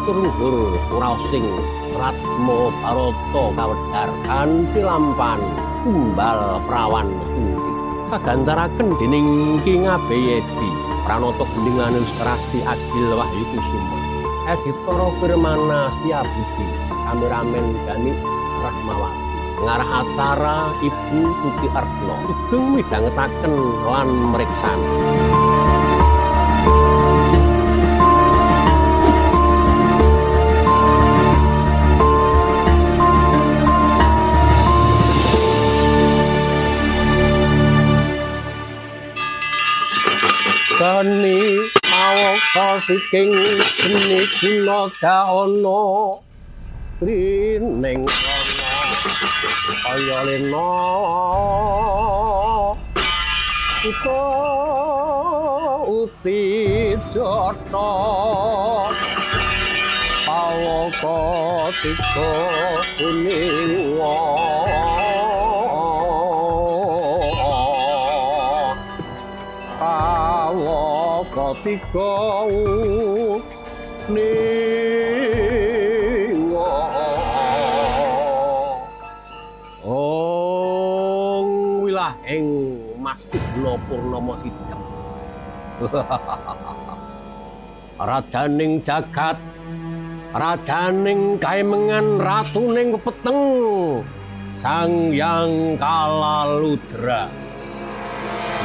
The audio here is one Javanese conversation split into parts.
Hatur luhur raosing Ratmo Barata kawedhar kanthi lampahan tumbal prawan Sunti. Kagantaraken dening Ki Ngabeyedi, pranata gendingan ilustrasi Agil Wahyu Kusuma, editor Firmana Setiabudi, kameramen Gani Rahmawati, pengarah acara Ibu Tuti Ertno, sugeng midhangetaken lan mriksani. Geni pawaka siking geni guna daana trining ana kaya lena uta uti jata pawaka tiga kuninga pawaka tiga uninga. Ong wilahing Mas Tugna Purnama Sidem. Rajaning jagat, rajaning kaemengan, ratuning pepeteng, Sang Hyang Kalaludra.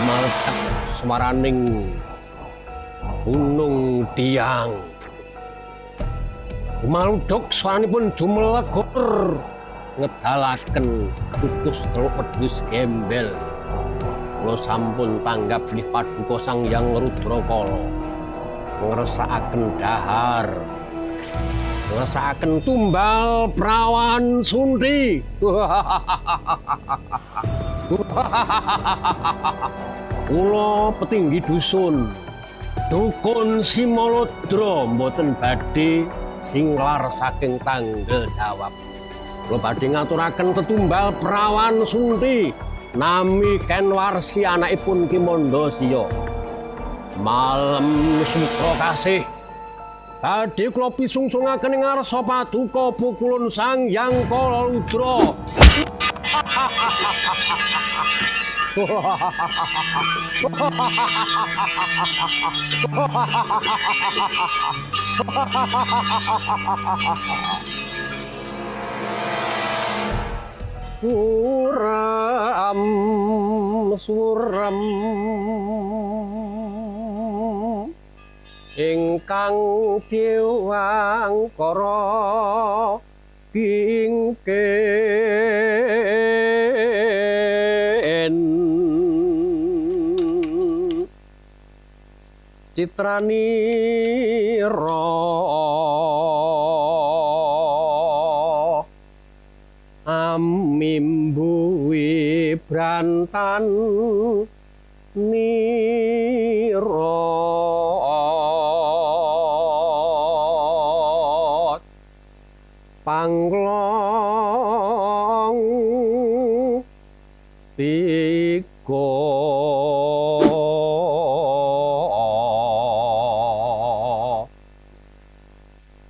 Maletek swaraning Gunung Diang. Maluduk swaranipun jumelegur ngedalaken kukus teluk wedhus gembel. Kula sampun tanggap bilih paduka Sang Hyang Rudrakala ngresakaken dahar, ngresakaken tumbal prawan Sunti. Kula petinggi dusun Dukun Simolodra mboten badhe singlar saking tanggel jawab. Kula badhe ngaturaken tetumbal prawan Sunti nami Ken Warsi anakipun Ki Mandasiya. Malem sutra kasih badhe kula pisungsungaken ing ngarsa paduka pukulun Sang Hyang Kalaludra. Suram suram ingkang diwangkara kingken citranira amimbuwi brantan nira panglong tiga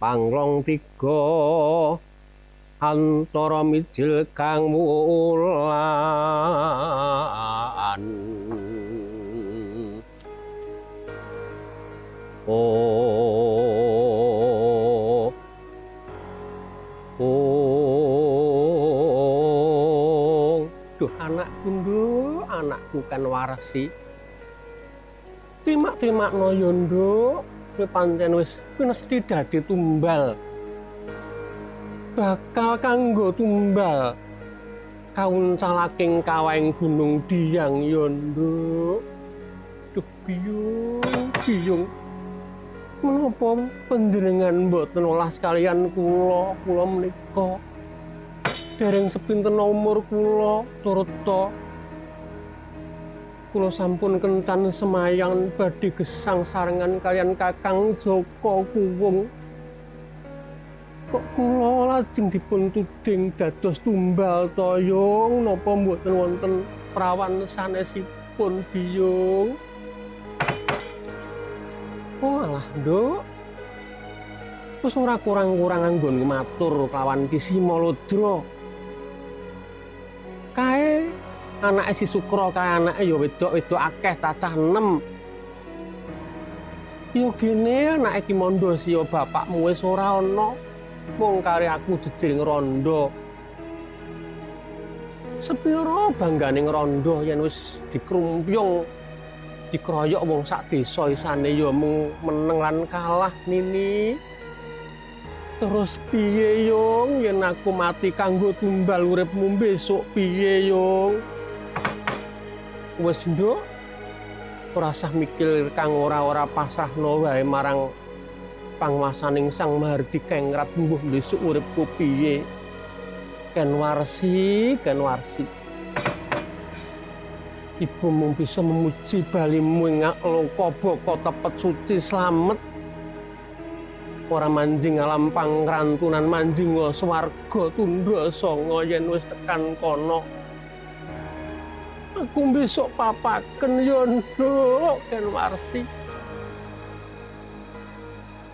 panglong tiga antara mijil kang wulan. Oh oh duh anakku nduk, anakku kan warsi. Trimak-trimakno yo nduk, kowe pancen wis mesti dadi tumbal. Bakal kanggo tumbal kauncalaking kawahing Gunung Diang yo nduk. Duh biyung biyung, menapa panjenengan mboten olah sekalian kula? Kula menika dereng sepinten umur kula turta kula sampun kencan semayan badhe gesang sarengan kalian Kakang Joko Kuwung. Kok kula lajeng dipun tuding dados tumbal toyong, napa mboten wonten prawan sanesipun biyung? Oh alah nduk, Wis ora kurang-kurang anggonku matur kelawan Ki Simalodra. Kae anake si Sukra kae anake ya wedok-wedok akeh cacah 6. Ya gene anake Ki Mandasiya bapakmu wis ora ana. Mung kari aku jejering rondo. Sepira banggane ngrondo yen wis dikrumpyung dikroyok wong sak desa isane ya mung meneng lan kalah Nini. Terus piye Yung yen aku mati kanggo tumbal uripmu besok piye Yung? Wis nduk, ora usah mikir kang ora-ora pasrahno wae marang panguwasaning Sang Mahardika Kengrat mbuh besok uripku piye. Ken Warsi, Ken Warsi. Ibumu bisa memuji balimu ing loka baka tepet suci slamet. Ora manjing alam pangrantunan manjing swarga tundha sanga yen wis tekan kono. Aku besok papaken yo nduk Ken Warsi.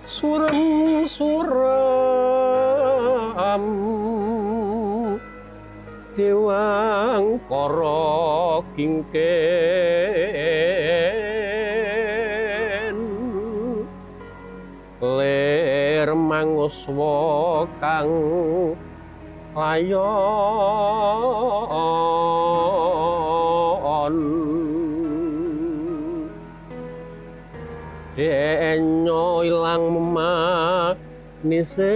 Surem surem dewang kara kingken lir manguswa kang layon denyo ilang memanise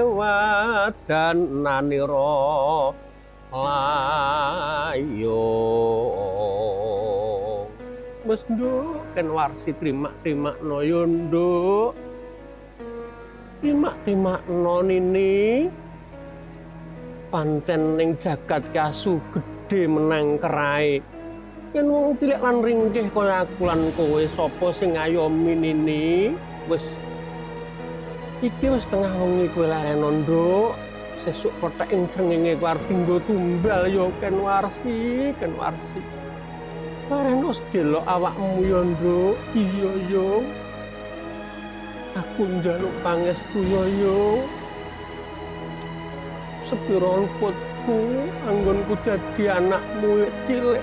wadan nanira layung. Wis nduk Ken Warsi terima-terima-no yo nduk. Terima-terima-no Nini. Pancen ning jagat ki asu gedhe menang kerae. Yen wong cilik lan ringkih kaya aku lan kowe sapa sing ngayomi Nini? Wis iki wis tengah wengi kowe lereno nduk. Sesuk pethek ing srengenge kowe arep dinggo tumbal ya Ken Warsi, Ken Warsi. Lereno delok awakmu ya nduk. Iya yo. Aku njaluk pangestu ya yo. Sepira luputku anggonku dadi anakmu cilik.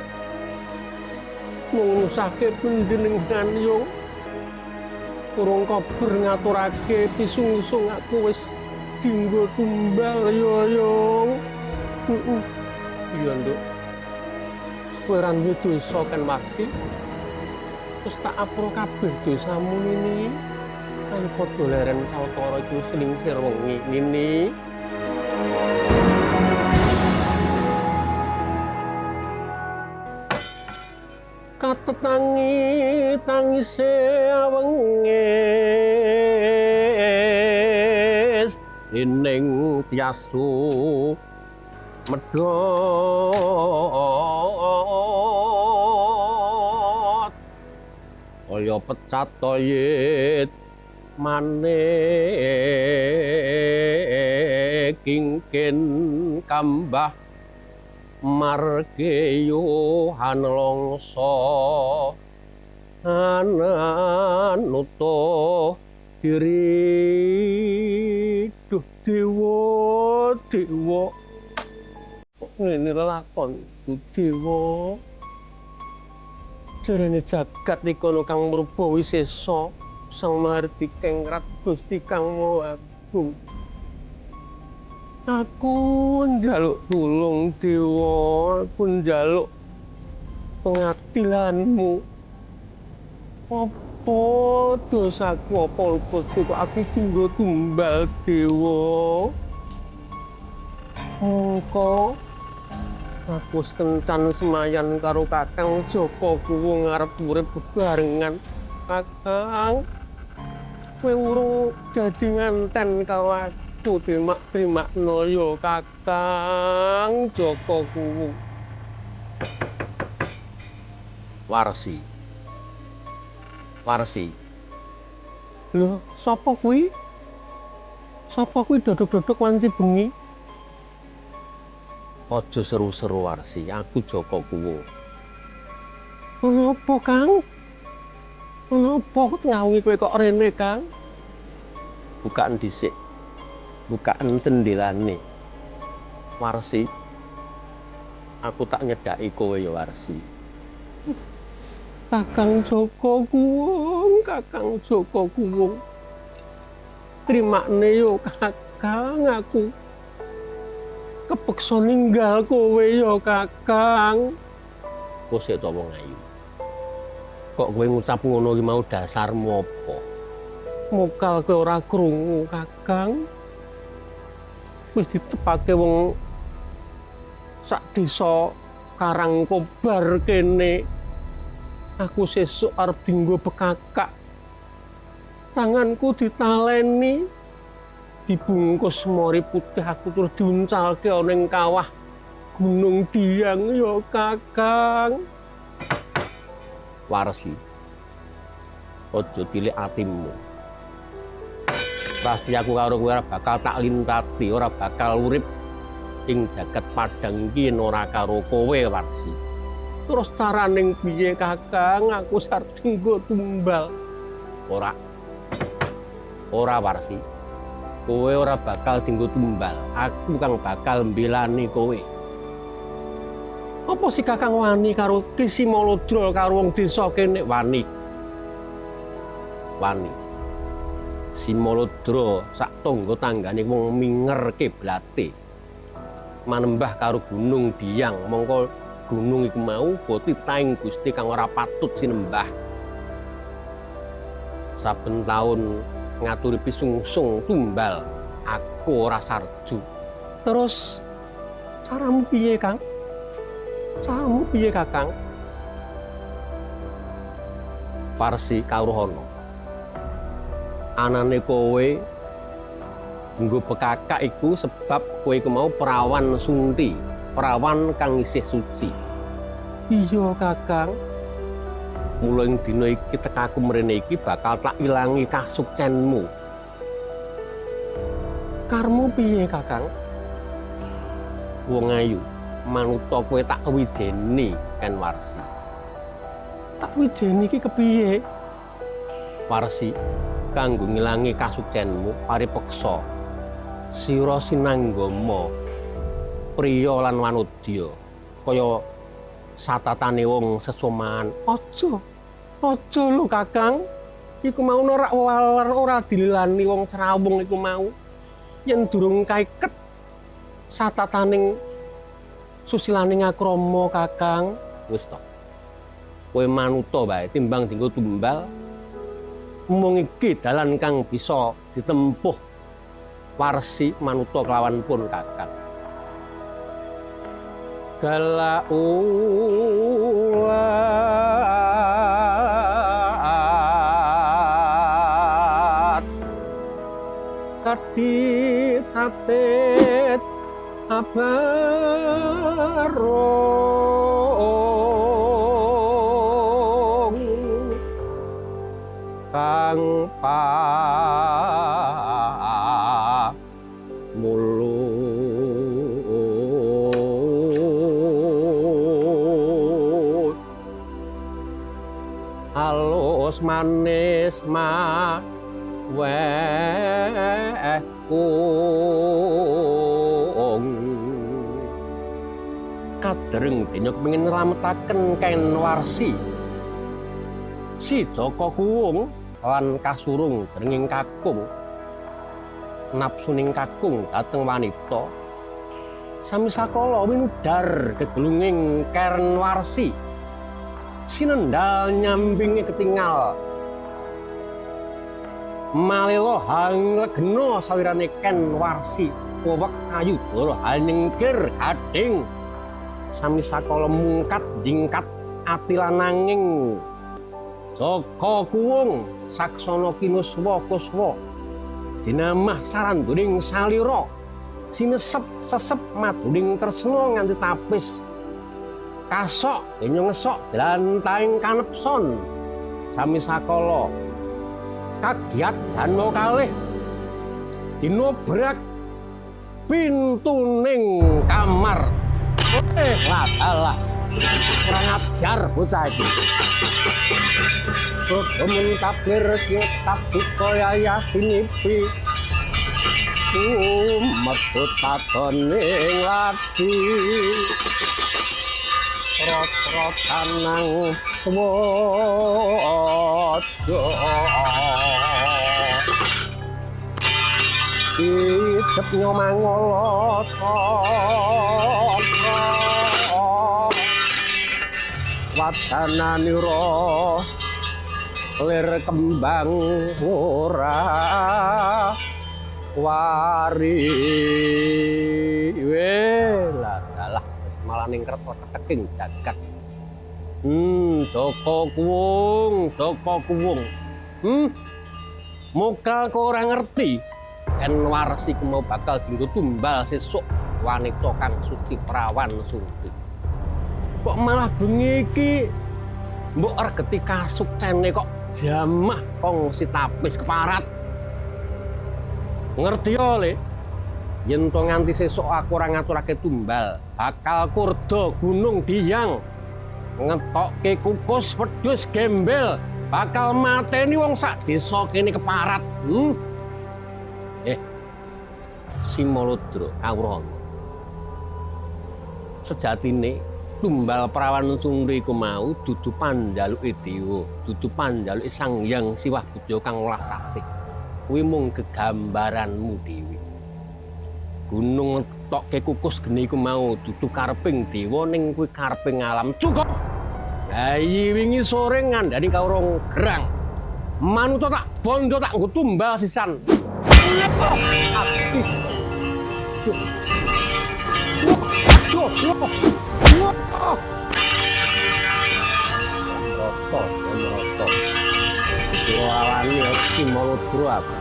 Mung nusahke panjenengan yo. Urung kober ngaturake pisungsung aku wis dinggo tumbal yo yo. Iya nduk. Kowe ora duwe dosa Ken Warsi. Wis tak apura kabeh dosamu Nini. Ayo padha leren sawetara iku selingsir wengi Nini. Katetangi tangise awenges dening tiasu medhot kaya pecat toyit manik kingkin kambah margeyuhan longso ananuto diri. Duh dewa dewa ngene lelakon dewa jarene jagat iku kang mrupa wisesa Sang Mahardika Kengrat Gusti Kang Maha Agung. Aku njaluk tulung dewa, aku njaluk pengadilanmu. Apa dosaku, apa luputku kok aku dinggo tumbal dewa? Mongko aku kencan semayan karo Kakang Joko Kuwu ngarep urip bebarengan. Kakang, kowe urung dadi nganten karo aku, terima-terima-no yo Kakang Joko Kuwu. Warsi. Warsi. Lho, sapa kuwi? Sapa kuwi dodok-dodok wanci bengi? Aja seru-seru Warsi, aku Joko Kuwu. Ngopo, Kang? Ngopo ngawi kowe kok rene, Kang? Bukaan dhisik. Bukaan cendelane. Warsi, aku tak nyedhaki kowe ya, Warsi. Kakang Joko Kuwung, Kakang Joko Kuwung. Trimakne yo, Kakang, aku kepeksa ninggal kowe yo, Kakang. Kok to, wong ayu? Kok kowe ngucap ngono ki mau dasarmu apa? Mokal kowe ora krungu, Kakang. Wis ditepake wong sak desa Karangkobar kene. Aku sesuk arep dinggo bekakak. Tanganku ditaleni, dibungkus mori putih, aku terus diuncalke ana ing kawah Gunung Diang ya, Kakang. Warsi. Aja tilik atimu. Pasti aku karo kowe ora bakal tak lintati, ora bakal urip ing jagat padang iki yen ora karo kowe, Warsi. Terus carane piye, Kakang? Aku arep dinggo tumbal. Ora. Ora, Warsi. Kowe ora bakal dinggo tumbal. Aku kang bakal mbelani kowe. Apa si Kakang wani karo Ki Simolodra, karo wong desa kene? Wani. Wani. Simolodra sak tangga tanggane wong minger kiblate. Manembah karo Gunung Diang, mongko gunung iku mau titahing Gusti kang ora patut sinembah. Saben taun ngaturi pisungsung tumbal, aku ora sarju. Terus caramu piye, Kang? Caramu piye, Kakang? Warsi, kawruhana. Anane kowe nggo bekakak iku sebab kowe iku mau perawan sunti, perawan kang isih suci. Iya, Kakang. Mula ing dina iki tekaku mrene iki bakal tak ilangi kasukcenmu. Karmu piye, Kakang? Wong ayu, manuta kowe tak wijeni, Ken Warsi. Tak wijeni iki kepiye? Warsi, kanggo ngilangi kasukcenmu paripeksa sira sinanggama priya lan wanodya kaya satatane wong sesoman. Aja. Aja lho, Kakang. Iku mau ora waler, ora dililani wong srawung iku mau. Yen durung kaiket satataning susilaning akrama, Kakang. Wis to. Kowe manuta wae timbang dinggo tumbal. Mung iki dalan kang bisa ditempuh, Warsi, manuta kelawan pun Kakang. Galak ulat kadit atit abarung kang mulut halus manis ma weh ung kadreng dene kepengin nylametaken Ken Warsi. Si Joko Kuwung lan kasurung drenging kakung, nafsuning kakung dhateng wanita sami sakala winudar kegelunging Ken Warsi. Sinendal nyambinge ketingal malela hanglegna sawirane Ken Warsi wewek ayudara hanyengkir gading sami sakala mungkat jingkat ati lananging Joko Kuwung saksana kinuswa kuswa jinamah saranduning salira sinesep sesep maduning tresna nganti tapis kasok dene ngesok jlantahing kanepson sami sakala kagiat janma kalih dinobrak pintuning kamar. Lah kurang ajar bocah iki. Padha mentabir kitab duka yasinipi. Kumedhut kadoning lathi rot-rotan nang wada idep nyomangolata wadananira lir kembang ora wari. Weh lah malah ningkret teking jagat. Joko Kuwung, Joko Kuwung. Mokal kok ora ngerti yen Warsi ku mau bakal dienggo tumbal sesuk wanita kang suci prawan sungguh. Kok malah bengi iki mbok regeti kasukcene kok jamah kongsi tapis keparat. Ngerti yo le, yen to nganti sesuk aku ora ngaturake tumbal, bakal kurda gunung diyang ngetokke kukus wedhus gembel, bakal mateni wong sak desa kene keparat. Simolodro kawruh. Sejatine tumbal prawan sundri iku mau dudu panjaluke dewa, dudu panjaluke Sang Hyang Siwah Budya kang welas asih. Kuwi mung gegambaranmu dhewe. Gunung ngetokke kukus geni iku mau dudu kareping dewa ning kuwi kareping alam. Cukup. Bayi wingi sore ngandani kawruh gerang. Manut tak bondo tak nggo tumbal sisan. Roto. Alani Simolodro aku.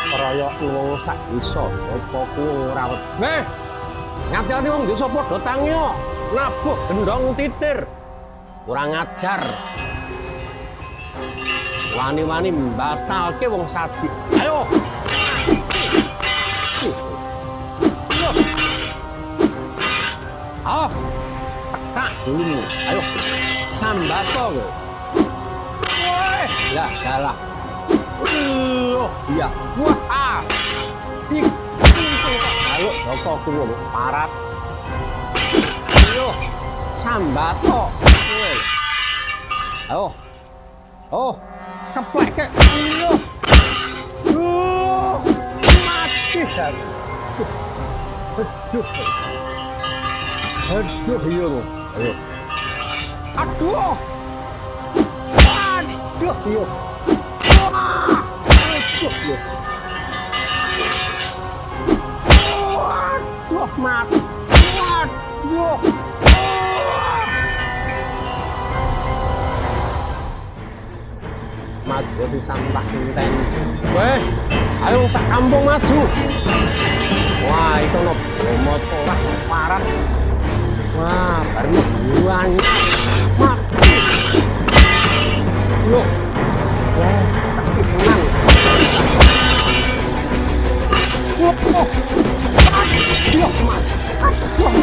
Kroyok wong sak desa, apa ku ora wedi. Ngati-ati wong desa padha tangyo, nabuh gendong titir. Kurang ajar. Wani-wani mbatalke wong saji. Ayo. Ah. Tak dulu. Ayo. Sambato kowe. Ya, salah. Oh, iya. Wah. Iki. Ayo, Joko Kuwung parat. Ayo, sambato. Ayo. Oh, kepleke. Ayo. Mati aku. Aduh. Aduh, iya. Ayo. Aduh. Aduh, iya. Aduh, iya. Aduh, mati. Aduh. Maju di sampah inten. Weh, ayo sak kampung maju. Wah, iso no motor parat. Wah, baru buang. Mati. Loh. Wah, kaki menang. Wah. Aduh, mati. Aduh,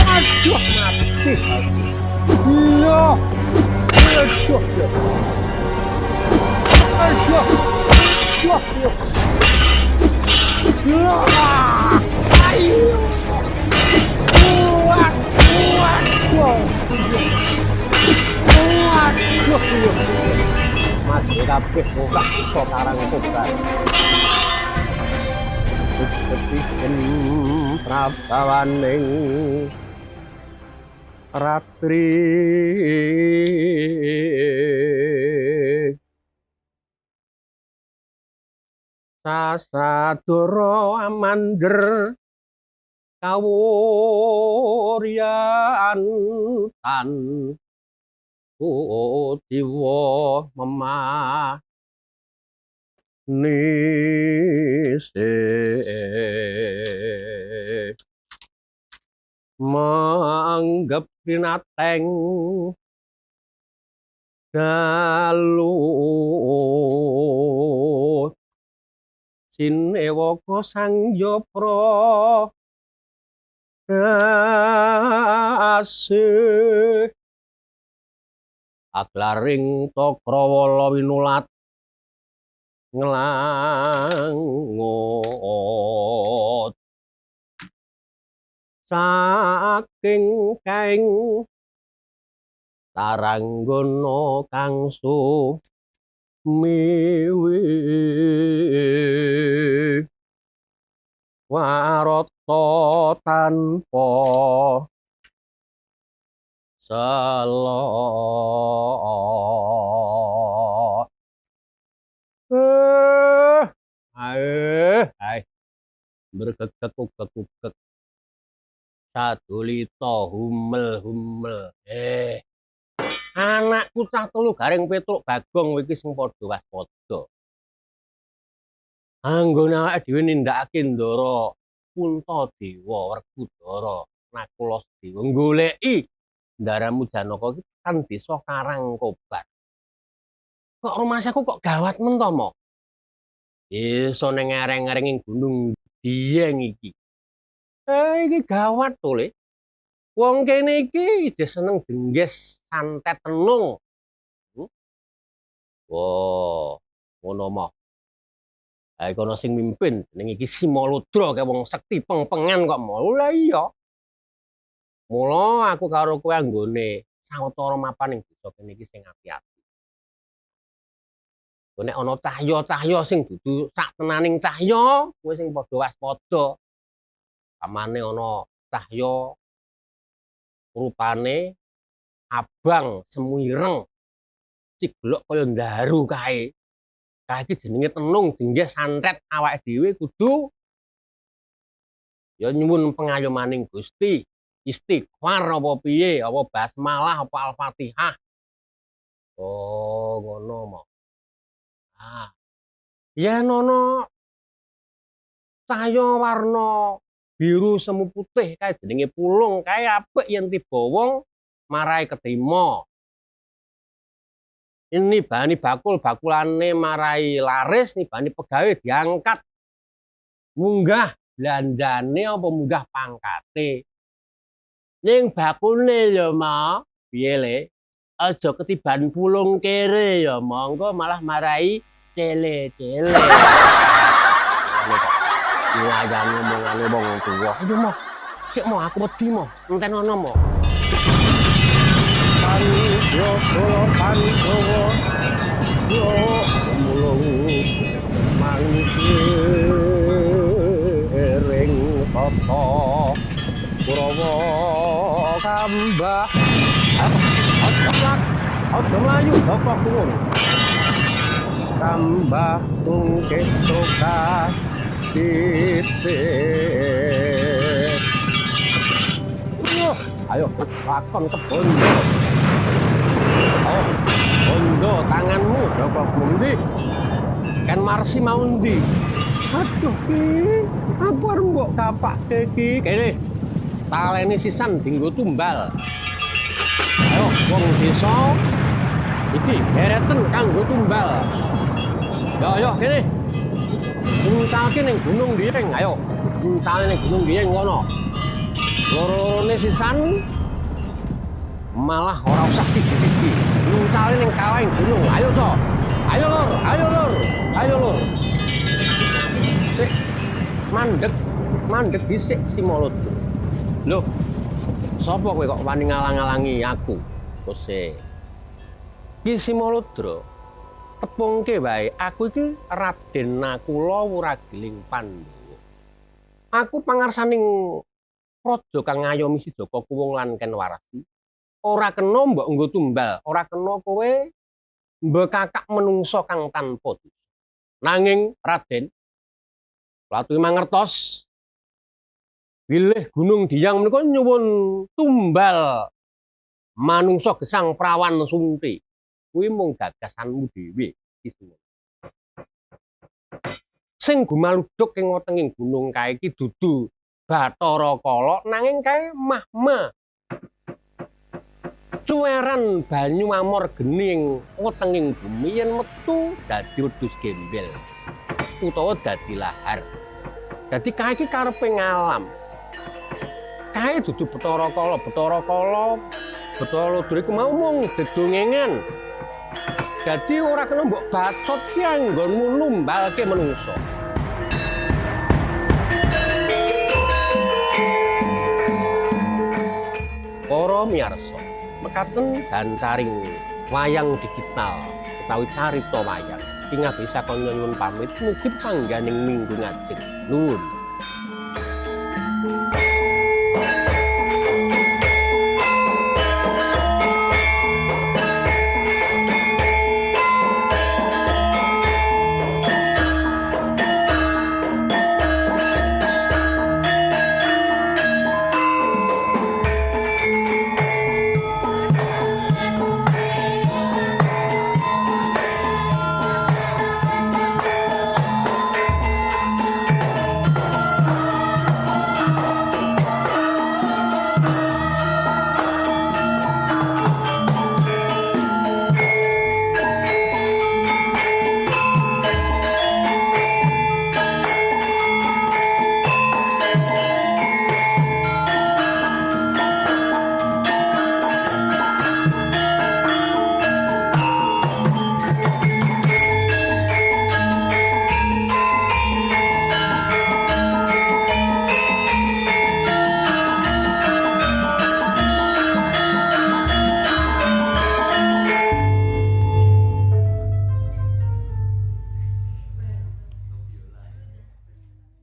aduh, mati. Loh. Aduh. Aduh. Aduh. Wah. Ayo. Wah. Wah. Aduh. Mati kabeh ora iso karang kobar. Ketiken prabawaning ratri sasadara amanjer kawuryan tan diwa memah nise manggep pinateng dalu sinewaka sang yapra asih aglaring cakrawala winulat nglangut saking kaing taranggono kang sumiwi warata tanpa selo. Ae berkekek-kekek sadulita humel-humel. Anakku cah telu Gareng Petruk Bagong iki sing padha waspada. Anggone awake dhewe nindakake Ndara Puntadewa Werkudara Nakula Sadewa goleki ndaramu Janaka iki kan desa Karangkobar. Kok rumasaku kok gawat men to, Mo? Iso ning areng-areng ing Gunung Dieng iki. Iki gawat to, Le. Wong kene iki ije seneng dengges santet tenung. Wah, ngono mah. Ha iku ana sing mimpin jeneng iki Simaludra kae wong sekti peng-pengan kok mo. Lah iya. Mula aku karo kowe anggone sawetara mapan ing desa kene iki sing ati-ati. Nek ana cahya-cahya sing dudu sak tenaning cahya, kowe sing padha waspada. Pamane ana cahya rupane abang semu ireng ciglok kaya ndaru kae. Kae iki jenenge tenung jenggeh santet awake dhewe kudu ya nyuwun pengayomaning Gusti. Istighfar apa piye, apa basmalah apa Al-Fatihah. Oh, ngono mo. Ah. Yen ana cahya warna biru semu putih kae jenenge pulung, kae apik yen tiba wong marai ketrima. Ini bani bakul bakulane marai laris, nibani pegawe diangkat. Munggah belanjane apa munggah pangkate. Ning bakune ya, Ma, piye le? Aja ketiban pulung kere ya, monggo malah marai cele-cele. Ngayane omongane wong tuwa. Ayo mo. Sik mo aku wedi mo. Enten ana mo. Yo Pandhawa yo mulung mangkiring tata Kurawa kambah. Aja mlayu bapak kuwung. Tambah tungkes soka titik. Ayo lakon kebon. Oh, bondo tanganmu bapak kuwung. Ken Marsi mau ndi? Aduh ki, aku arep mbok kapake ki. Kene. Taleni sisan dinggo tumbal. Ayo wong desa iki gereten kanggo tumbal. Yo yo kene. Uncalke ning Gunung Dieng, ayo. Uncalke ning Gunung Dieng kono. Loro-lorone sisan malah ora usah siji-siji. Uncalke ning kawahing gunung. Ayo, Cok. Ayo lur, ayo lur, ayo lur. Sik mandek, mandek dhisik Simaludra. Loh, sapa kowe kok wani ngalang-alangi aku? Kose. Ki Simaludra, tepungke wae, aku iki Raden Nakula Wuragiling Pandhawa. Aku pangarsaning praja kang ngayomi Si Jaka Kuwung lan Ken Warasi. Ora kena mbok nggo tumbal, ora kena kowe mbekakak menungsa kang tanpa dosa. Nanging Raden, latu mangertos bilih Gunung Dieng menika nyuwun tumbal manungsa gesang prawan sunti. Kuwi mung gagasanmu dhewe iki semua. Sing gumaluduk ing wetenging gunung kae iki dudu Bathara Kala nanging kae Mahma. Cuweran banyu amor geni ing wetenging bumi yen metu dadi wedhus gembel utawa dadi lahar. Dadi kae iki karepe ngalam. Kae dudu Bathara Kala, Bathara Kala, Bathara Ludra iku mau mung dedongengan. Dadi ora kena mbok bacot ki anggonmu numbalke menungso. Para miyarsa, mekaten dancaring wayang digital utawi carita wayang. Ing bisa kanca nyuwun pamit, mugi pangganing minggu ngajeng. Nuwun.